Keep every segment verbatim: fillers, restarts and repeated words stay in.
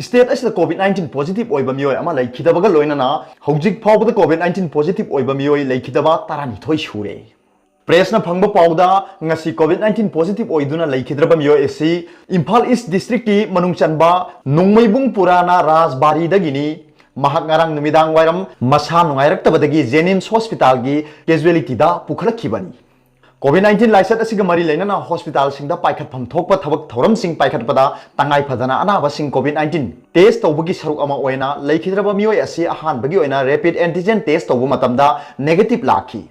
State ꯑꯁꯤꯗ COVID nineteen positive ꯑꯣꯏꯕ ꯃꯤꯑꯣꯏ ꯑꯃ ꯂꯩꯈꯤꯗꯕꯒ ꯂꯣꯏꯅꯅ ꯍꯧꯖꯤꯛ ꯐꯥꯎꯕꯗ COVID nineteen positive ꯑꯣꯏꯕ ꯃꯤꯑꯣꯏ ꯂꯩꯈꯤꯗꯕ ꯇꯔꯥꯅꯤꯊꯣꯏ ꯁꯨꯔꯦ꯫ Pressꯅ ꯐꯪꯕ ꯄꯥꯎꯗ, ꯉꯁꯤ COVID nineteen positive ꯑꯣꯏꯗꯨꯅ ꯂꯩꯈꯤꯗ꯭ꯔꯕ ꯃꯤꯑꯣꯏ ꯑꯁꯤ ꯏꯝꯐꯥꯜ East Districtꯀꯤ ꯃꯅꯨꯡ ꯆꯟꯕ ꯅꯣꯡꯃꯩꯕꯨꯡ ꯄꯨꯔꯥꯅ ꯔꯥꯖꯕꯥꯔꯤꯗꯒꯤꯅꯤ꯫ ꯃꯍꯥꯛ ꯉꯔꯥꯡ ꯅꯨꯃꯤꯗꯥꯡ ꯋꯥꯏꯔꯝ ꯃꯁꯥ ꯅꯨꯡꯉꯥꯏꯔꯛꯇꯕꯗꯒꯤ JNIMS Hospitalꯒꯤ casualtyꯗ ꯄꯨꯈꯠꯂꯛꯈꯤꯕꯅꯤ꯫ COVID nineteen ꯂꯥꯏꯆꯠ ꯑꯁꯤꯒ ꯃꯔꯤ ꯂꯩꯅꯅ hospitalꯁꯤꯡꯗ ꯄꯥꯏꯈꯠꯐꯝ ꯊꯣꯛꯄ ꯊꯕꯛ ꯊꯧꯔꯝꯁꯤꯡ ꯄꯥꯏꯈꯠꯄꯗ ꯇꯉꯥꯏ ꯐꯗꯅ ꯑꯅꯥꯕꯁꯤꯡ COVID nineteen test ꯇꯧꯕꯒꯤ ꯁꯔꯨꯛ ꯑꯃ ꯑꯣꯏꯅ ꯂꯩꯈꯤꯗ꯭ꯔꯕ ꯃꯤꯑꯣꯏ ꯑꯁꯤ ꯑꯍꯥꯟꯕꯒꯤ ꯑꯣꯏꯅ rapid antigen test ꯇꯧꯕ ꯃꯇꯝꯗ negative ꯂꯥꯛꯈꯤ꯫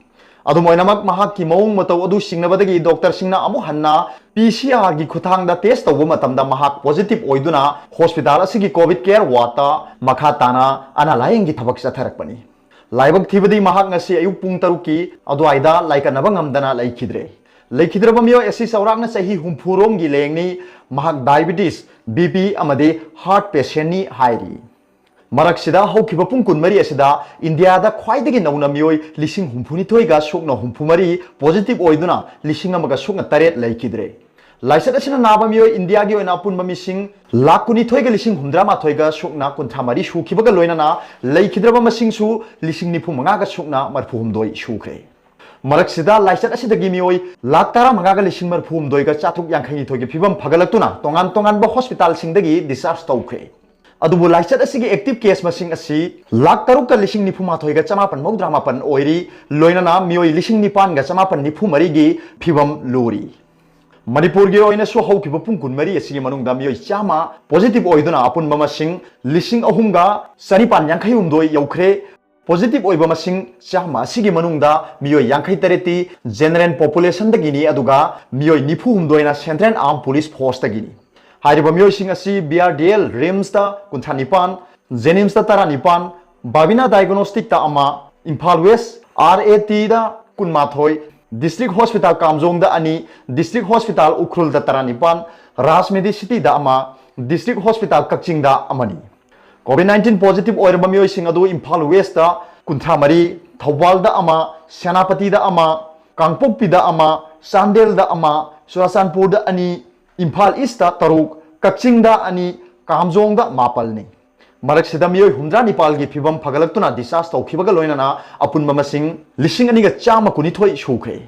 ꯑꯗꯨꯝ ꯑꯣꯏꯅꯃꯛ, ꯃꯍꯥꯛꯀꯤ ꯃꯑꯣꯡ ꯃꯇꯧ ꯑꯗꯨ ꯆꯤꯡꯅꯕꯗꯒꯤ doctorꯁꯤꯡꯅ ꯑꯃꯨꯛ ꯍꯟꯅ PCRꯒꯤ ꯈꯨꯠꯊꯥꯡꯗ test ꯇꯧꯕ ꯃꯇꯝꯗ ꯃꯍꯥꯛ positive ꯑꯣꯏꯗꯨꯅ hospital ꯑꯁꯤꯒꯤ COVID care wardꯇ ꯃꯈꯥ ꯇꯥꯅ ꯑꯅꯥ ꯂꯥꯌꯦꯡꯒꯤ ꯊꯕꯛ ꯆꯠꯊꯔꯛꯄꯅꯤ꯫ ꯂꯥꯏꯕꯛ ꯊꯤꯕꯗꯤ, ꯃꯍꯥꯛ ꯉꯁꯤ ꯑꯌꯨꯛ ꯄꯨꯡ ꯇꯔꯨꯛꯀꯤ ꯑꯗꯨꯋꯥꯏꯗ ꯂꯥꯏꯀꯠꯅꯕ ꯉꯝꯗꯅ ꯂꯩꯈꯤꯗ꯭ꯔꯦ꯫ ꯂꯩꯈꯤꯗ꯭ꯔꯕ ꯃꯤꯑꯣꯏ ꯑꯁꯤ ꯆꯥꯎꯔꯥꯛꯅ ꯆꯍꯤ ꯍꯨꯝꯐꯨ ꯔꯣꯝꯒꯤ ꯂꯦꯡꯅꯤ꯫ ꯃꯍꯥꯛ diabetes, BP ꯑꯃꯗꯤ heart patientꯅꯤ ꯍꯥꯏꯔꯤ꯫ ꯃꯔꯛꯁꯤꯗ, ꯍꯧꯈꯤꯕ ꯄꯨꯡ ꯀꯨꯟꯃꯔꯤ ꯑꯁꯤꯗ ꯏꯟꯗꯤꯌꯥꯗ ꯈ꯭ꯋꯥꯏꯗꯒꯤ ꯅꯧꯅ ꯃꯤꯑꯣꯏ ꯂꯤꯁꯤꯡ ꯍꯨꯝꯐꯨꯅꯤꯊꯣꯏꯒ ꯁꯨꯞꯅ ꯍꯨꯝꯐꯨ ꯃꯔꯤ positive ꯑꯣꯏꯗꯨꯅ ꯂꯤꯁꯤꯡ ꯑꯃꯒ ꯁꯨꯞꯅ ꯇꯔꯦꯠ ꯂꯩꯈꯤꯗ꯭ꯔꯦ꯫ ꯂꯥꯏꯆꯠ ꯑꯁꯤꯅ ꯅꯥꯕ ꯃꯤꯑꯣꯏ ꯏꯟꯗꯤꯌꯥꯒꯤ ꯑꯣꯏꯅ ꯑꯄꯨꯟꯕ ꯃꯤꯁꯤꯡ ꯂꯥꯈ ꯀꯨꯟꯅꯤꯊꯣꯏꯒ ꯂꯤꯁꯤꯡ ꯍꯨꯝꯗ꯭ꯔꯥ ꯃꯥꯊꯣꯏꯒ ꯁꯨꯞꯅ ꯀꯨꯟꯊ꯭ꯔꯥ ꯃꯔꯤ ꯁꯨꯈꯤꯕꯒ ꯂꯣꯏꯅꯅ ꯂꯩꯈꯤꯗ꯭ꯔꯕ ꯃꯁꯤꯡꯁꯨ ꯂꯤꯁꯤꯡ ꯅꯤꯐꯨ ꯃꯉꯥꯒ ꯁꯨꯞꯅ ꯃꯔꯤꯐꯨ ꯍꯨꯝꯗꯣꯏ ꯁꯨꯈ꯭ꯔꯦ꯫ ꯃꯔꯛꯁꯤꯗ, ꯂꯥꯏꯆꯠ ꯑꯁꯤꯗꯒꯤ ꯃꯤꯑꯣꯏ ꯂꯥꯈ ꯇꯔꯥ ꯃꯉꯥꯒ ꯂꯤꯁꯤꯡ ꯃꯔꯤꯐꯨ ꯍꯨꯝꯗꯣꯏꯒ ꯆꯥꯇ꯭ꯔꯨꯛ ꯌꯥꯡꯈꯩ ꯅꯤꯊꯣꯏꯒꯤ ꯐꯤꯕꯝ ꯐꯒꯠꯂꯛꯇꯨꯅ ꯇꯣꯉꯥꯟ ꯇꯣꯉꯥꯟꯕ hospitalꯁꯤꯡꯗꯒꯤ discharge ꯇꯧꯈ꯭ꯔꯦ꯫ ꯑꯗꯨꯕꯨ ꯂꯥꯏꯆꯠ ꯑꯁꯤꯒꯤ active case ꯃꯁꯤꯡ ꯑꯁꯤ ꯂꯥꯈ ꯇꯔꯨꯛꯀ ꯂꯤꯁꯤꯡ ꯅꯤꯐꯨ ꯃꯥꯊꯣꯏꯒ ꯆꯃꯥꯄꯟ ꯃꯧꯗ꯭ꯔꯥ ꯃꯥꯄꯟ ꯑꯣꯏꯔꯤ, ꯂꯣꯏꯅꯅ ꯃꯤꯑꯣꯏ ꯂꯤꯁꯤꯡ ꯅꯤꯄꯥꯟꯒ ꯆꯃꯥꯄꯟ ꯅꯤꯐꯨ ꯃꯔꯤꯒꯤ ꯐꯤꯕꯝ ꯂꯨꯔꯤ꯫ ꯃꯅꯤꯄꯨꯔꯒꯤ ꯑꯣꯏꯅꯁꯨ ꯍꯧꯈꯤꯕ ꯄꯨꯡ ꯀꯨꯟꯃꯔꯤ ꯑꯁꯤꯒꯤ ꯃꯅꯨꯡꯗ ꯃꯤꯑꯣꯏ ꯆꯥꯝꯃ positive ꯑꯣꯏꯗꯨꯅ ꯑꯄꯨꯟꯕ ꯃꯁꯤꯡ ꯂꯤꯁꯤꯡ ꯑꯍꯨꯝꯒ ꯆꯅꯤꯄꯥꯟ ꯌꯥꯡꯈꯩ ꯍꯨꯝꯗꯣꯏ ꯌꯧꯈ꯭ꯔꯦ꯫ Positive ꯑꯣꯏꯕ ꯃꯁꯤꯡ ꯆꯥꯝꯃ ꯑꯁꯤꯒꯤ ꯃꯅꯨꯡꯗ ꯃꯤꯑꯣꯏ ꯌꯥꯡꯈꯩ ꯇꯔꯦꯠꯇꯤ general populationꯗꯒꯤꯅꯤ, ꯑꯗꯨꯒ ꯃꯤꯑꯣꯏ ꯅꯤꯐꯨ ꯍꯨꯝꯗꯣꯏꯅ Central Armed Police Forceꯇꯒꯤꯅꯤ꯫ ꯍꯥꯏꯔꯤꯕ ꯃꯤꯑꯣꯏꯁꯤꯡ ꯑꯁꯤ BRDL RIMSꯇ ꯀꯨꯟꯊ꯭ꯔꯥ ꯅꯤꯄꯥꯟ, JNIMSꯇ ꯇꯔꯥ ꯅꯤꯄꯥꯟ, Babina Diagnosticꯇ ꯑꯃ, ꯏꯝꯐꯥꯜ West RATꯗ ꯀꯨꯟꯃꯥꯊꯣꯏ, District Hospital ꯀꯥꯝꯖꯣꯡꯗ ꯑꯅꯤ, District Hospital ꯎꯈ꯭ꯔꯨꯜꯗ ꯇꯔꯥ ꯅꯤꯄꯥꯟ, Raj Medicityꯗ ꯑꯃ, District Hospital ꯀꯛꯆꯤꯡꯗ ꯑꯃꯅꯤ꯫ COVID nineteen positive ꯑꯣꯏꯔꯕ ꯃꯤꯑꯣꯏꯁꯤꯡ ꯑꯗꯨ ꯏꯝꯐꯥꯜ Westꯇ ꯀꯨꯟꯊ꯭ꯔꯥ ꯃꯔꯤ, ꯊꯧꯕꯥꯜꯗ ꯑꯃ, ꯁꯦꯅꯥꯄꯇꯤꯗ ꯑꯃ, ꯀꯥꯡꯄꯣꯛꯄꯤꯗ ꯑꯃ, ꯆꯥꯟꯗꯦꯜꯗ ꯑꯃ, ꯆꯨꯔꯥꯆꯥꯟꯄꯨꯔꯗ ꯑꯅꯤ, ꯏꯝꯐꯥꯜ Eastꯇ ꯇꯔꯨꯛ, ꯀꯛꯆꯤꯡꯗ ꯑꯅꯤ, ꯀꯥꯝꯖꯣꯡꯗ ꯃꯥꯄꯜꯅꯤ꯫ ꯃꯔꯛꯁꯤꯗ ꯃꯤꯑꯣꯏ ꯍꯨꯝꯗ꯭ꯔꯥ ꯅꯤꯄꯥꯜꯒꯤ ꯐꯤꯕꯝ ꯐꯒꯠꯂꯛꯇꯨꯅ discharge ꯇꯧꯈꯤꯕꯒ ꯂꯣꯏꯅꯅ ꯑꯄꯨꯟꯕ ꯃꯁꯤꯡ ꯂꯤꯁꯤꯡ ꯑꯅꯤꯒ ꯆꯥꯝꯃ ꯀꯨꯟꯅꯤꯊꯣꯏ ꯁꯨꯈ꯭ꯔꯦ꯫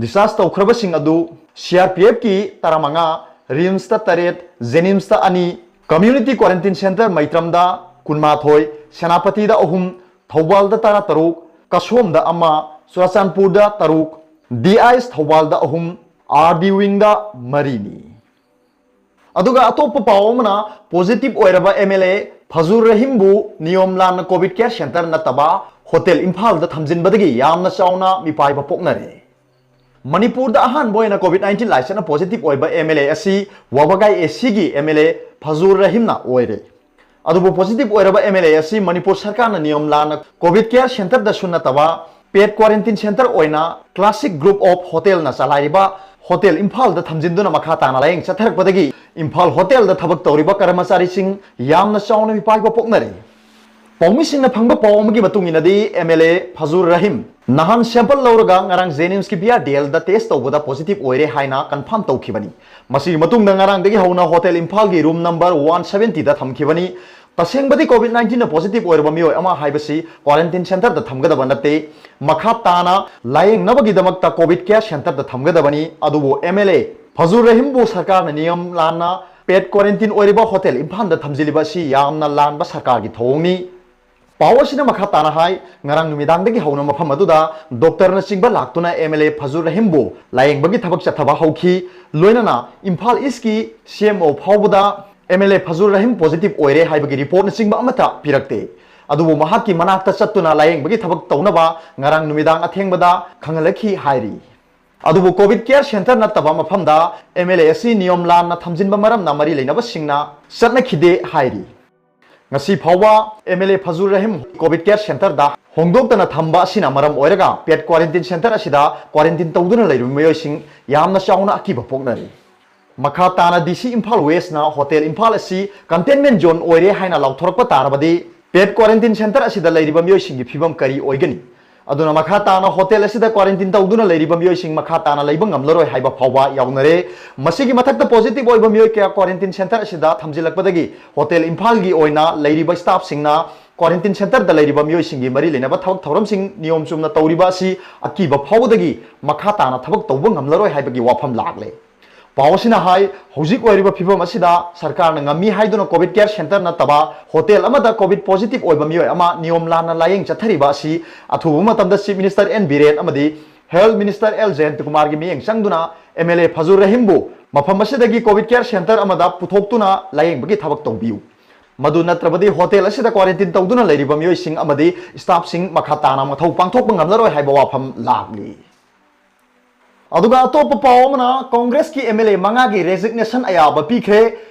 Discharge ꯇꯧꯈ꯭ꯔꯕꯁꯤꯡ ꯑꯗꯨ CRPFꯀꯤ ꯇꯔꯥꯃꯉꯥ, RIMSꯇ ꯇꯔꯦꯠ, JNIMSꯇ ꯑꯅꯤ, Community Quarantine Centre ꯃꯩꯇ꯭ꯔꯝꯗ ꯀꯨꯟꯃꯥꯊꯣꯏ, ꯁꯦꯅꯥꯄꯇꯤꯗ ꯑꯍꯨꯝ, ꯊꯧꯕꯥꯜꯗ ꯇꯔꯥꯇꯔꯨꯛ, ꯀꯁꯣꯝꯗ ꯑꯃ, ꯆꯨꯔꯥꯆꯥꯟꯄꯨꯔꯗ ꯇꯔꯨꯛ, DIS ꯊꯧꯕꯥꯜꯗ ꯑꯍꯨꯝ, RD Wingꯗ ꯃꯔꯤꯅꯤ꯫ ꯑꯗꯨꯒ ꯑꯇꯣꯞꯄ ꯄꯥꯎ ꯑꯃꯅ, positive ꯑꯣꯏꯔꯕ MLA ꯐꯖꯨꯔ ꯔꯍꯤꯝꯕꯨ ꯅꯤꯌꯣꯝ ꯂꯥꯟꯅ COVID care centre ꯅꯠꯇꯕ ꯍꯣꯇꯦꯜ ꯏꯝꯐꯥꯜꯗ ꯊꯝꯖꯤꯟꯕꯗꯒꯤ ꯌꯥꯝꯅ ꯆꯥꯎꯅ ꯃꯤꯄꯥꯏꯕ ꯄꯣꯛꯅꯔꯦ꯫ ꯃꯅꯤꯄꯨꯔꯗ ꯑꯍꯥꯟꯕ ꯑꯣꯏꯅ COVID nineteen ꯂꯥꯏꯆꯠꯅ positive ꯑꯣꯏꯕ MLA ꯑꯁꯤ ꯋꯥꯕꯒꯥꯏ ACꯒꯤ MLA ꯐꯖꯨꯔ ꯔꯍꯤꯝꯅ ꯑꯣꯏꯔꯦ꯫ ꯑꯗꯨꯕꯨ positive ꯑꯣꯏꯔꯕ MLA ꯑꯁꯤ ꯃꯅꯤꯄꯨꯔ ꯁꯔꯀꯥꯔꯅ ꯅꯤꯌꯣꯝ ꯂꯥꯟꯅ COVID care centreꯗꯁꯨ ꯅꯠꯇꯕ paid quarantine centre ꯑꯣꯏꯅ Classic Group of Hotelꯅ ꯆꯂꯥꯏꯔꯤꯕ ꯍꯣꯇꯦꯜ ꯏꯝꯐꯥꯜꯗ ꯊꯝꯖꯤꯟꯗꯨꯅ ꯃꯈꯥ ꯇꯥꯅ ꯂꯥꯌꯦꯡ ꯆꯠꯊꯔꯛꯄꯗꯒꯤ ꯏꯝꯐꯥꯜ ꯍꯣꯇꯦꯜꯗ ꯊꯕꯛ ꯇꯧꯔꯤꯕ ꯀꯔꯃꯆꯥꯔꯤꯁꯤꯡ ꯌꯥꯝꯅ ꯆꯥꯎꯅ ꯃꯤꯄꯥꯏꯕ ꯄꯣꯛꯅꯔꯦ꯫ ꯄꯥꯎꯃꯤꯁꯤꯡꯅ ꯐꯪꯕ ꯄꯥꯎ ꯑꯃꯒꯤ ꯃꯇꯨꯡ ꯏꯟꯅꯗꯤ, MLA ꯐꯖꯨꯔ ꯔꯍꯤꯝ ꯅꯍꯥꯟ sample ꯂꯧꯔꯒ ꯉꯔꯥꯡ JNIMSꯀꯤ VRDLꯗ test ꯇꯧꯕꯗ positive ꯑꯣꯏꯔꯦ ꯍꯥꯏꯅ confirm ꯇꯧꯈꯤꯕꯅꯤ꯫ ꯃꯁꯤꯒꯤ ꯃꯇꯨꯡꯗ ꯉꯔꯥꯡꯗꯒꯤ ꯍꯧꯅ ꯍꯣꯇꯦꯜ ꯏꯝꯐꯥꯜꯒꯤ room number one seventyꯗ ꯊꯝꯈꯤꯕꯅꯤ꯫ ꯇꯁꯦꯡꯕꯗꯤ COVID nineteenꯅ positive ꯑꯣꯏꯔꯕ ꯃꯤꯑꯣꯏ ꯑꯃ ꯍꯥꯏꯕꯁꯤ quarantine centreꯗ ꯊꯝꯒꯗꯕ ꯅꯠꯇꯦ꯫ ꯃꯈꯥ ꯇꯥꯅ ꯂꯥꯌꯦꯡꯅꯕꯒꯤꯗꯃꯛꯇ COVID care centreꯗ ꯊꯝꯒꯗꯕꯅꯤ꯫ ꯑꯗꯨꯕꯨ MLA ꯐꯖꯨꯔ ꯔꯍꯤꯝꯕꯨ ꯁꯔꯀꯥꯔꯅ ꯅꯤꯌꯝ ꯂꯥꯟꯅ paid quarantine ꯑꯣꯏꯔꯤꯕ ꯍꯣꯇꯦꯜ ꯏꯝꯐꯥꯜꯗ ꯊꯝꯖꯤꯜꯂꯤꯕ ꯑꯁꯤ ꯌꯥꯝꯅ ꯂꯥꯟꯕ ꯁꯔꯀꯥꯔꯒꯤ ꯊꯧꯑꯣꯡꯅꯤ꯫ ꯄꯥꯎ ꯑꯁꯤꯅ ꯃꯈꯥ ꯇꯥꯅ ꯍꯥꯏ, ꯉꯔꯥꯡ ꯅꯨꯃꯤꯗꯥꯡꯗꯒꯤ ꯍꯧꯅ ꯃꯐꯝ ꯑꯗꯨꯗ doctorꯅꯆꯤꯡꯕ ꯂꯥꯛꯇꯨꯅ MLA ꯐꯖꯨꯔ ꯔꯍꯤꯝꯕꯨ ꯂꯥꯌꯦꯡꯕꯒꯤ ꯊꯕꯛ ꯆꯠꯊꯕ ꯍꯧꯈꯤ꯫ ꯂꯣꯏꯅꯅ ꯏꯝꯐꯥꯜ ꯏꯁꯀꯤ CMO ꯐꯥꯎꯕꯗ MLA ꯐꯖꯨꯔ ꯔꯍꯤꯝ positive ꯑꯣꯏꯔꯦ ꯍꯥꯏꯕꯒꯤ reportꯅꯆꯤꯡꯕ ꯑꯃꯠꯇ ꯄꯤꯔꯛꯇꯦ꯫ ꯑꯗꯨꯕꯨ ꯃꯍꯥꯛꯀꯤ ꯃꯅꯥꯛꯇ ꯆꯠꯇꯨꯅ ꯂꯥꯌꯦꯡꯕꯒꯤ ꯊꯕꯛ ꯇꯧꯅꯕ ꯉꯔꯥꯡ ꯅꯨꯃꯤꯗꯥꯡ ꯑꯊꯦꯡꯕꯗ ꯈꯪꯍꯜꯂꯛꯈꯤ ꯍꯥꯏꯔꯤ꯫ ꯑꯗꯨꯕꯨ COVID care centre ꯅꯠꯇꯕ ꯃꯐꯝꯗ MLA ꯑꯁꯤ ꯅꯤꯌꯝ ꯂꯥꯟꯅ ꯊꯝꯖꯤꯟꯕ ꯃꯔꯝꯅ ꯃꯔꯤ ꯂꯩꯅꯕꯁꯤꯡꯅ ꯆꯠꯅꯈꯤꯗꯦ ꯍꯥꯏꯔꯤ꯫ ꯉꯁꯤ ꯐꯥꯎꯕ MLA ꯐꯖꯨꯔ ꯔꯍꯤꯝ COVID care centreꯗ ꯍꯣꯡꯗꯣꯛꯇꯅ ꯊꯝꯕ ꯑꯁꯤꯅ ꯃꯔꯝ ꯑꯣꯏꯔꯒ paid quarantine centre ꯑꯁꯤꯗ quarantine ꯇꯧꯗꯨꯅ ꯂꯩꯔꯤꯕ ꯃꯤꯑꯣꯏꯁꯤꯡ ꯌꯥꯝꯅ ꯆꯥꯎꯅ ꯑꯀꯤꯕ ꯄꯣꯛꯅꯔꯤ꯫ ꯃꯈꯥ ꯇꯥꯅ DC ꯏꯝꯐꯥꯜ Westꯅ ꯍꯣꯇꯦꯜ ꯏꯝꯐꯥꯜ ꯑꯁꯤ containment zone ꯑꯣꯏꯔꯦ ꯍꯥꯏꯅ ꯂꯥꯎꯊꯣꯔꯛꯄ ꯇꯥꯔꯕꯗꯤ, paid quarantine centre ꯑꯁꯤꯗ ꯂꯩꯔꯤꯕ ꯃꯤꯑꯣꯏꯁꯤꯡꯒꯤ ꯐꯤꯕꯝ ꯀꯔꯤ ꯑꯣꯏꯒꯅꯤ? ꯑꯗꯨꯅ ꯃꯈꯥ ꯇꯥꯅ ꯍꯣꯇꯦꯜ ꯑꯁꯤꯗ ꯀ꯭ꯋꯥꯔꯦꯟꯇꯤꯟ ꯇꯧꯗꯨꯅ ꯂꯩꯔꯤꯕ ꯃꯤꯑꯣꯏꯁꯤꯡ ꯃꯈꯥ ꯇꯥꯅ ꯂꯩꯕ ꯉꯝꯂꯔꯣꯏ ꯍꯥꯏꯕ ꯐꯥꯎꯕ ꯌꯥꯎꯅꯔꯦ꯫ ꯃꯁꯤꯒꯤ ꯃꯊꯛꯇ ꯄꯣꯖꯤꯇꯤꯚ ꯑꯣꯏꯕ ꯃꯤꯑꯣꯏ ꯀꯌꯥ ꯀ꯭ꯋꯥꯔꯦꯟꯇꯤꯟ ꯁꯦꯟꯇꯔ ꯑꯁꯤꯗ ꯊꯝꯖꯤꯜꯂꯛꯄꯗꯒꯤ ꯍꯣꯇꯦꯜ ꯏꯝꯐꯥꯜꯒꯤ ꯑꯣꯏꯅ ꯂꯩꯔꯤꯕ ꯁ꯭ꯇꯥꯐꯁꯤꯡꯅ ꯀ꯭ꯋꯥꯔꯦꯟꯇꯤꯟ ꯁꯦꯟꯇꯔꯗ ꯂꯩꯔꯤꯕ ꯃꯤꯑꯣꯏꯁꯤꯡꯒꯤ ꯃꯔꯤ ꯂꯩꯅꯕ ꯊꯕꯛ ꯊꯧꯔꯝꯁꯤꯡ ꯅꯤꯌꯣꯝ ꯆꯨꯝꯅ ꯇꯧꯔꯤꯕ ꯑꯁꯤ ꯑꯀꯤꯕ ꯐꯥꯎꯕꯗꯒꯤ ꯃꯈꯥ ꯇꯥꯅ ꯊꯕꯛ ꯇꯧꯕ ꯉꯝꯂꯔꯣꯏ ꯍꯥꯏꯕꯒꯤ ꯋꯥꯐꯝ ꯂꯥꯛꯂꯦ꯫ ꯄꯥꯎ ꯑꯁꯤꯅ ꯍꯥꯏ, ꯍꯧꯖꯤꯛ ꯑꯣꯏꯔꯤꯕ ꯐꯤꯕꯝ ꯑꯁꯤꯗ ꯁꯔꯀꯥꯔꯅ ꯉꯝꯃꯤ ꯍꯥꯏꯗꯨꯅ ꯀꯣꯚꯤꯗ ꯀꯦꯌꯔ ꯁꯦꯟꯇꯔ ꯅꯠꯇꯕ ꯍꯣꯇꯦꯜ ꯑꯃꯗ ꯀꯣꯚꯤꯗ ꯄꯣꯖꯤꯇꯤꯚ ꯑꯣꯏꯕ ꯃꯤꯑꯣꯏ ꯑꯃ ꯅꯤꯌꯣꯝ ꯂꯥꯟꯅ ꯂꯥꯌꯦꯡ ꯆꯠꯊꯔꯤꯕ ꯑꯁꯤ ꯑꯊꯨꯕ ꯃꯇꯝꯗ ꯆꯤꯐ ꯃꯤꯅꯤꯁꯇꯔ ꯑꯦꯟ ꯕꯤꯔꯦꯟ ꯑꯃꯗꯤ ꯍꯦꯜꯊ ꯃꯤꯅꯤꯁꯇꯔ ꯑꯦꯜ ꯖꯌꯟꯇꯀꯨꯃꯥꯔꯒꯤ ꯃꯤꯠꯌꯦꯡ ꯆꯪꯗꯨꯅ ꯑꯦꯝ ꯑꯦꯜ ꯑꯦ ꯐꯖꯨꯔ ꯔꯍꯤꯝꯕꯨ ꯃꯐꯝ ꯑꯁꯤꯗꯒꯤ ꯀꯣꯚꯤꯗ ꯀꯦꯌꯔ ꯁꯦꯟꯇꯔ ꯑꯃꯗ ꯄꯨꯊꯣꯛꯇꯨꯅ ꯂꯥꯌꯦꯡꯕꯒꯤ ꯊꯕꯛ ꯇꯧꯕꯤꯌꯨ꯫ ꯃꯗꯨ ꯅꯠꯇ꯭ꯔꯕꯗꯤ ꯍꯣꯇꯦꯜ ꯑꯁꯤꯗ ꯀ꯭ꯋꯥꯔꯦꯟꯇꯤꯟ ꯇꯧꯗꯨꯅ ꯂꯩꯔꯤꯕ ꯃꯤꯑꯣꯏꯁꯤꯡ ꯑꯃꯗꯤ ꯁ꯭ꯇꯥꯐꯁꯤꯡ ꯃꯈꯥ ꯇꯥꯅ ꯃꯊꯧ ꯄꯥꯡꯊꯣꯛꯄ ꯉꯝꯂꯔꯣꯏ ꯍꯥꯏꯕ ꯋꯥꯐꯝ ꯂꯥꯛꯂꯤ꯫ ꯑꯗꯨꯒ ꯑꯇꯣꯞꯄ ꯄꯥꯎ ꯑꯃꯅ, ꯀꯣꯡꯒ꯭ꯔꯦꯁꯀꯤ ꯑꯦꯝ ꯑꯦꯜ ꯑꯦ ꯃꯉꯥꯒꯤ ꯔꯦꯖꯤꯒꯅꯦꯁꯟ ꯑꯌꯥꯕ ꯄꯤꯈ꯭ꯔꯦ꯫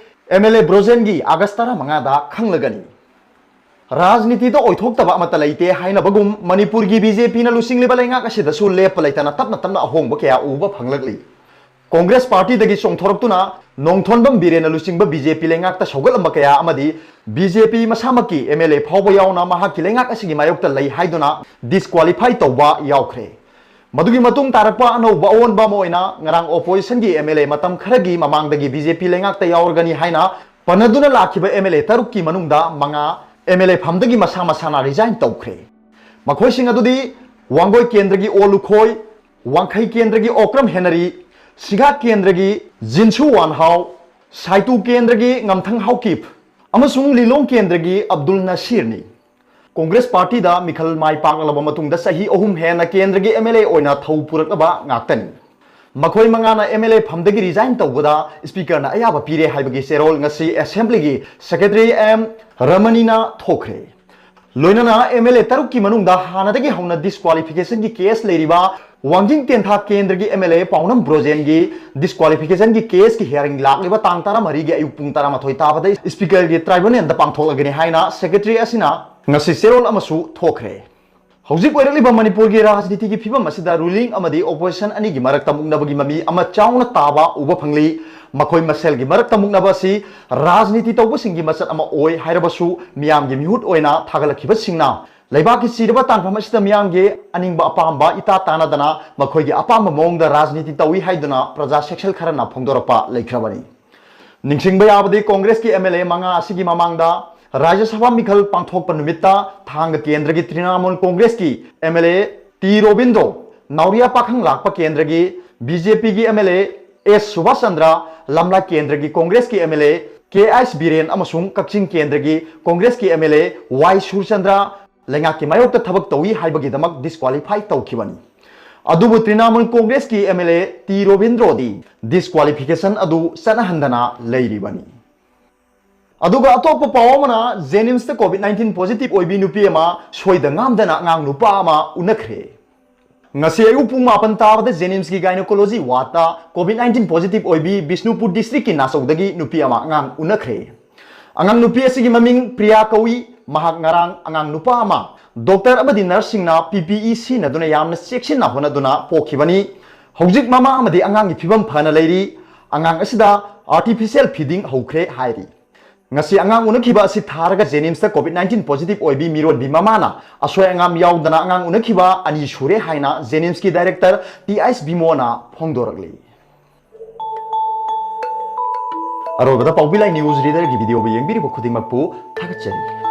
ꯑꯦꯝ ꯑꯦꯜ ꯑꯦ ꯕ꯭ꯔꯣꯖꯦꯟꯒꯤ ꯑꯥꯒꯁ ꯇꯔꯥꯃꯉꯥꯗ ꯈꯪꯂꯒꯅꯤ꯫ ꯔꯥꯖꯅꯤꯇꯤꯗ ꯑꯣꯏꯊꯣꯛꯇꯕ ꯑꯃꯠꯇ ꯂꯩꯇꯦ ꯍꯥꯏꯅꯕꯒꯨꯝ, ꯃꯅꯤꯄꯨꯔꯒꯤ ꯕꯤ ꯖꯦ ꯄꯤꯅ ꯂꯨꯆꯤꯡꯂꯤꯕ ꯂꯩꯉꯥꯛ ꯑꯁꯤꯗꯁꯨ ꯂꯦꯞꯄ ꯂꯩꯇꯅ ꯇꯞꯅ ꯇꯞꯅ ꯑꯍꯣꯡꯕ ꯀꯌꯥ ꯎꯕ ꯐꯪꯂꯛꯂꯤ꯫ ꯀꯣꯡꯒ꯭ꯔꯦꯁ ꯄꯥꯔꯇꯤꯗꯒꯤ ꯆꯣꯡꯊꯣꯔꯛꯇꯨꯅ ꯅꯣꯡꯊꯣꯟꯕꯝ ꯕꯤꯔꯦꯟꯅ ꯂꯨꯆꯤꯡꯕ ꯕꯤ ꯖꯦ ꯄꯤ ꯂꯩꯉꯥꯛꯇ ꯁꯧꯒꯠꯂꯝꯕ ꯀꯌꯥ ꯑꯃꯗꯤ ꯕꯤ ꯖꯦ ꯄꯤ ꯃꯁꯥꯃꯛꯀꯤ ꯑꯦꯝ ꯑꯦꯜ ꯑꯦ ꯐꯥꯎꯕ ꯌꯥꯎꯅ ꯃꯍꯥꯛꯀꯤ ꯂꯩꯉꯥꯛ ꯑꯁꯤꯒꯤ ꯃꯥꯌꯣꯛꯇ ꯂꯩ ꯍꯥꯏꯗꯨꯅ ꯗꯤꯁꯀ꯭ꯋꯥꯂꯤꯐꯥꯏ ꯇꯧꯕ ꯌꯥꯎꯈ꯭ꯔꯦ꯫ ꯃꯗꯨꯒꯤ ꯃꯇꯨꯡ ꯇꯥꯔꯛꯄ ꯑꯅꯧꯕ ꯑꯑꯣꯟꯕ ꯑꯃ ꯑꯣꯏꯅ ꯉꯔꯥꯡ ꯑꯣꯄꯣꯖꯤꯁꯟꯒꯤ ꯑꯦꯝ ꯑꯦꯜ ꯑꯦ ꯃꯇꯝ ꯈꯔꯒꯤ ꯃꯃꯥꯡꯗꯒꯤ ꯕꯤ ꯖꯦ ꯄꯤ ꯂꯩꯉꯥꯛꯇ ꯌꯥꯎꯔꯒꯅꯤ ꯍꯥꯏꯅ ꯄꯟꯅꯗꯨꯅ ꯂꯥꯛꯈꯤꯕ ꯑꯦꯝ ꯑꯦꯜ ꯑꯦ ꯇꯔꯨꯛꯀꯤ ꯃꯅꯨꯡꯗ ꯃꯉꯥ ꯑꯦꯝ ꯑꯦꯜ ꯑꯦ ꯐꯝꯗꯒꯤ ꯃꯁꯥ ꯃꯁꯥꯅ ꯔꯤꯖꯥꯏꯟ ꯇꯧꯈ꯭ꯔꯦ꯫ ꯃꯈꯣꯏꯁꯤꯡ ꯑꯗꯨꯗꯤ ꯋꯥꯡꯒꯣꯏ ꯀꯦꯟꯗ꯭ꯔꯒꯤ ꯑꯣ ꯂꯨꯈꯣꯏ, ꯋꯥꯡꯈꯩ ꯀꯦꯟꯗ꯭ꯔꯒꯤ ꯑꯣꯀ꯭ꯔꯝ ꯍꯦꯅꯔꯤ, ꯁꯤꯒꯥꯠ ꯀꯦꯟꯗ꯭ꯔꯒꯤ ꯖꯤꯟꯁꯨ ꯋꯥꯟꯍꯥꯎ, ꯁꯥꯏꯇꯨ ꯀꯦꯟꯗ꯭ꯔꯒꯤ ꯉꯝꯊꯪ ꯍꯥꯎꯀꯤꯞ ꯑꯃꯁꯨꯡ ꯂꯤꯂꯣꯡ ꯀꯦꯟꯗ꯭ꯔꯒꯤ ꯑꯕꯗꯨꯜ ꯅꯁꯤꯔꯅꯤ꯫ ꯀꯣꯡꯒ꯭ꯔꯦꯁ ꯄꯥꯔꯇꯤꯗ ꯃꯤꯈꯜ ꯃꯥꯏ ꯄꯥꯛꯂꯕ ꯃꯇꯨꯡꯗ ꯆꯍꯤ ꯑꯍꯨꯝ ꯍꯦꯟꯅ ꯀꯦꯟꯗ꯭ꯔꯒꯤ ꯑꯦꯝ ꯑꯦꯜ ꯑꯦ ꯑꯣꯏꯅ ꯊꯧ ꯄꯨꯔꯛꯂꯕ ꯉꯥꯛꯇꯅꯤ꯫ ꯃꯈꯣꯏ ꯃꯉꯥꯅ ꯑꯦꯝ ꯑꯦꯜ ꯑꯦ ꯐꯝꯗꯒꯤ ꯔꯤꯖꯥꯏꯟ ꯇꯧꯕꯗ ꯁ꯭ꯄꯤꯀꯔꯅ ꯑꯌꯥꯕ ꯄꯤꯔꯦ ꯍꯥꯏꯕꯒꯤ ꯆꯦꯔꯣꯜ ꯉꯁꯤ ꯑꯦꯁꯦꯝꯕ꯭ꯂꯤꯒꯤ ꯁꯦꯀ꯭ꯔꯦꯇꯔꯤ ꯑꯦꯝ ꯔꯃꯅꯤꯅ ꯊꯣꯛꯈ꯭ꯔꯦ꯫ ꯂꯣꯏꯅꯅ ꯑꯦꯝ ꯑꯦꯜ ꯑꯦ ꯇꯔꯨꯛꯀꯤ ꯃꯅꯨꯡꯗ ꯍꯥꯟꯅꯗꯒꯤ ꯍꯧꯅ ꯗꯤꯁꯀ꯭ꯋꯥꯂꯤꯐꯤꯀꯦꯁꯟꯒꯤ ꯀꯦꯁ ꯂꯩꯔꯤꯕ ꯋꯥꯡꯖꯤꯡ ꯇꯦꯟꯊꯥ ꯀꯦꯟꯗ꯭ꯔꯒꯤ ꯑꯦꯝ ꯑꯦꯜ ꯑꯦ ꯄꯥꯎꯅꯝ ꯕ꯭ꯔꯣꯖꯦꯟꯒꯤ ꯗꯤꯁꯀ꯭ꯋꯥꯂꯤꯐꯤꯀꯦꯁꯟꯒꯤ ꯀꯦꯁꯀꯤ ꯍꯤꯌꯥꯔꯤꯡ ꯂꯥꯛꯂꯤꯕ ꯇꯥꯡ ꯇꯔꯥꯃꯔꯤꯒꯤ ꯑꯌꯨꯛ ꯄꯨꯡ ꯇꯔꯥꯃꯥꯊꯣꯏ ꯇꯥꯕꯗ ꯁ꯭ꯄꯤꯀꯔꯒꯤ ꯇ꯭ꯔꯥꯏꯕꯨꯅꯦꯜꯗ ꯄꯥꯡꯊꯣꯛꯂꯒꯅꯤ ꯍꯥꯏꯅ ꯁꯦꯀ꯭ꯔꯦꯇꯔꯤ ꯑꯁꯤꯅ ꯉꯁꯤ ꯆꯦꯔꯣꯜ ꯑꯃꯁꯨ ꯊꯣꯛꯈ꯭ꯔꯦ꯫ ꯍꯧꯖꯤꯛ ꯑꯣꯏꯔꯛꯂꯤꯕ ꯃꯅꯤꯄꯨꯔꯒꯤ ꯔꯥꯖꯅꯤꯇꯤꯒꯤ ꯐꯤꯕꯝ ꯑꯁꯤꯗ ꯔꯨꯂꯤꯡ ꯑꯃꯗꯤ ꯑꯣꯄꯣꯖꯤꯁꯟ ꯑꯅꯤꯒꯤ ꯃꯔꯛꯇ ꯃꯨꯛꯅꯕꯒꯤ ꯃꯃꯤ ꯑꯃ ꯆꯥꯎꯅ ꯇꯥꯕ ꯎꯕ ꯐꯪꯂꯤ꯫ ꯃꯈꯣꯏ ꯃꯁꯦꯜꯒꯤ ꯃꯔꯛꯇ ꯃꯨꯛꯅꯕ ꯑꯁꯤ ꯔꯥꯖꯅꯤꯇꯤ ꯇꯧꯕꯁꯤꯡꯒꯤ ꯃꯆꯠ ꯑꯃ ꯑꯣꯏ ꯍꯥꯏꯔꯕꯁꯨ, ꯃꯤꯌꯥꯝꯒꯤ ꯃꯤꯍꯨꯠ ꯑꯣꯏꯅ ꯊꯥꯒꯠꯂꯛꯈꯤꯕꯁꯤꯡꯅ ꯂꯩꯕꯥꯛꯀꯤ ꯆꯤꯔꯕ ꯇꯥꯡꯐꯝ ꯑꯁꯤꯗ ꯃꯤꯌꯥꯝꯒꯤ ꯑꯅꯤꯡꯕ ꯑꯄꯥꯝꯕ ꯏꯇꯥ ꯇꯥꯅꯗꯅ ꯃꯈꯣꯏꯒꯤ ꯑꯄꯥꯝꯕ ꯃꯑꯣꯡꯗ ꯔꯥꯖꯅꯤꯇꯤ ꯇꯧꯏ ꯍꯥꯏꯗꯨꯅ ꯄ꯭ꯔꯖꯥ ꯁꯦꯛꯁꯟ ꯈꯔꯅ ꯐꯣꯡꯗꯣꯔꯛꯄ ꯂꯩꯈ꯭ꯔꯕꯅꯤ꯫ ꯅꯤꯡꯁꯤꯡꯕ ꯌꯥꯕꯗꯤ, ꯀꯣꯡꯒ꯭ꯔꯦꯁꯀꯤ ꯑꯦꯝ ꯑꯦꯜ ꯑꯦ ꯃꯉꯥ ꯑꯁꯤꯒꯤ ꯃꯃꯥꯡꯗ ꯔꯥꯖ꯭ꯌ ꯁꯚꯥ ꯃꯤꯈꯜ ꯄꯥꯡꯊꯣꯛꯄ ꯅꯨꯃꯤꯠꯇ ꯊꯥꯡꯒ ꯀꯦꯟꯗ꯭ꯔꯒꯤ ꯇ꯭ꯔꯤꯅꯥꯃꯨꯜ ꯀꯣꯡꯒ꯭ꯔꯦꯁꯀꯤ M L A T Robindro, Naoriya Pakhanglakpa ꯀꯦꯟꯗ꯭ꯔꯒꯤ ꯕꯤ ꯖꯦ ꯄꯤꯒꯤ M L A S Subash Chandra, Lamlai ꯀꯦꯟꯗ꯭ꯔꯒꯤ ꯀꯣꯡꯒ꯭ꯔꯦꯁꯀꯤ M L A K H Biren ꯑꯃꯁꯨꯡ ꯀꯛꯆꯤꯡ ꯀꯦꯟꯗ꯭ꯔꯒꯤ ꯀꯣꯡꯒ꯭ꯔꯦꯁꯀꯤ ꯑꯦꯝ ꯑꯦꯜ ꯑꯦ ꯋꯥꯏ ꯁꯨꯔꯆꯟꯗ꯭ꯔ, ꯂꯩꯉꯥꯛꯀꯤ ꯃꯥꯌꯣꯛꯇ ꯊꯕꯛ ꯇꯧꯏ ꯍꯥꯏꯕꯒꯤꯗꯃꯛ ꯗꯤꯁꯀ꯭ꯋꯥꯂꯤꯐꯥꯏ ꯇꯧꯈꯤꯕꯅꯤ꯫ ꯑꯗꯨꯕꯨ ꯇ꯭ꯔꯤꯅꯥꯃꯨꯜ ꯀꯣꯡꯒ꯭ꯔꯦꯁꯀꯤ ꯑꯦꯝ ꯑꯦꯜ ꯑꯦ ꯇꯤ ꯔꯣꯕꯤꯟꯗ꯭ꯔꯣꯗꯤ ꯗꯤꯁꯀ꯭ꯋꯥꯂꯤꯐꯤꯀꯦꯁꯟ ꯑꯗꯨ ꯆꯠꯅꯍꯟꯗꯅ ꯂꯩꯔꯤꯕꯅꯤ꯫ ꯑꯗꯨꯒ ꯑꯇꯣꯞꯄ ꯄꯥꯎ ꯑꯃꯅ, ꯖꯦꯅꯤꯝꯁꯇ ꯀꯣꯚꯤꯗ ꯅꯥꯏꯟꯇꯤꯟ ꯄꯣꯖꯤꯇꯤꯚ ꯑꯣꯏꯕꯤ ꯅꯨꯄꯤ ꯑꯃ ꯁꯣꯏꯗ ꯉꯥꯝꯗꯅ ꯑꯉꯥꯡ ꯅꯨꯄꯥ ꯑꯃ ꯎꯅꯈ꯭ꯔꯦ꯫ ꯉꯁꯤ ꯑꯌꯨꯛ ꯄꯨꯡ ꯃꯥꯄꯟ ꯇꯥꯕꯗ ꯖꯦꯅꯤꯝꯁꯀꯤ ꯒꯥꯏꯅꯣꯀꯣꯂꯣꯖꯤ ꯋꯥꯔꯗꯇ ꯀꯣꯚꯤꯗ ꯅꯥꯏꯟꯇꯤꯟ ꯄꯣꯖꯤꯇꯤꯚ ꯑꯣꯏꯕꯤ ꯕꯤꯁꯅꯨꯄꯨꯔ ꯗꯤꯁꯇ꯭ꯔꯤꯛꯀꯤ ꯅꯥꯆꯧꯗꯒꯤ ꯅꯨꯄꯤ ꯑꯃ ꯑꯉꯥꯡ ꯎꯅꯈ꯭ꯔꯦ꯫ ꯑꯉꯥꯡ ꯅꯨꯄꯤ ꯑꯁꯤꯒꯤ ꯃꯃꯤꯡ ꯄ꯭ꯔꯤꯌꯥ ꯀꯧꯏ꯫ ꯃꯍꯥꯛ ꯉꯔꯥꯡ ꯑꯉꯥꯡ ꯅꯨꯄꯥ ꯑꯃ ꯗꯣꯛꯇꯔ ꯑꯃꯗꯤ ꯅꯔꯁꯁꯤꯡꯅ ꯄꯤ ꯄꯤ ꯏ ꯁꯤꯖꯤꯟꯅꯗꯨꯅ ꯌꯥꯝꯅ ꯆꯦꯛꯁꯤꯟꯅ ꯍꯣꯠꯅꯗꯨꯅ ꯄꯣꯛꯈꯤꯕꯅꯤ꯫ ꯍꯧꯖꯤꯛ ꯃꯃꯥ ꯑꯃꯗꯤ ꯑꯉꯥꯡꯒꯤ ꯐꯤꯕꯝ ꯐꯅ ꯂꯩꯔꯤ꯫ ꯑꯉꯥꯡ ꯑꯁꯤꯗ ꯑꯥꯔꯇꯤꯐꯤꯁꯤꯌꯦꯜ ꯐꯤꯗꯤꯡ ꯍꯧꯈ꯭ꯔꯦ ꯍꯥꯏꯔꯤ꯫ ꯉꯁꯤ ꯑꯉꯥꯡ ꯎꯅꯈꯤꯕ ꯑꯁꯤ ꯊꯥꯔꯒ ꯖꯦꯅꯤꯝꯁꯇ ꯀꯣꯚꯤꯗ ꯅꯥꯏꯟꯇꯤꯟ ꯄꯣꯖꯤꯇꯤꯚ ꯑꯣꯏꯕꯤ ꯃꯤꯔꯣꯟꯕꯤ ꯃꯃꯥꯅ ꯑꯁꯣꯏ ꯑꯉꯥꯝ ꯌꯥꯎꯗꯅ ꯑꯉꯥꯡ ꯎꯅꯈꯤꯕ ꯑꯅꯤ ꯁꯨꯔꯦ ꯍꯥꯏꯅ ꯖꯦꯅꯤꯝꯁꯀꯤ ꯗꯥꯏꯔꯦꯛꯇꯔ ꯇꯤ ꯑꯩꯆ ꯕꯤꯃꯣꯅ ꯐꯣꯡꯗꯣꯔꯛꯂꯤ꯫ ꯑꯔꯣꯏꯕꯗ ꯄꯥꯎꯕꯤ ꯂꯥꯏ ꯅ꯭ꯌꯨꯁ ꯔꯤꯗꯔꯒꯤ ꯚꯤꯗꯤꯑꯣꯕꯨ ꯌꯦꯡꯕꯤꯔꯤꯕ ꯈꯨꯗꯤꯡꯃꯛꯄꯨ ꯊꯥꯒꯠꯆꯔꯤ꯫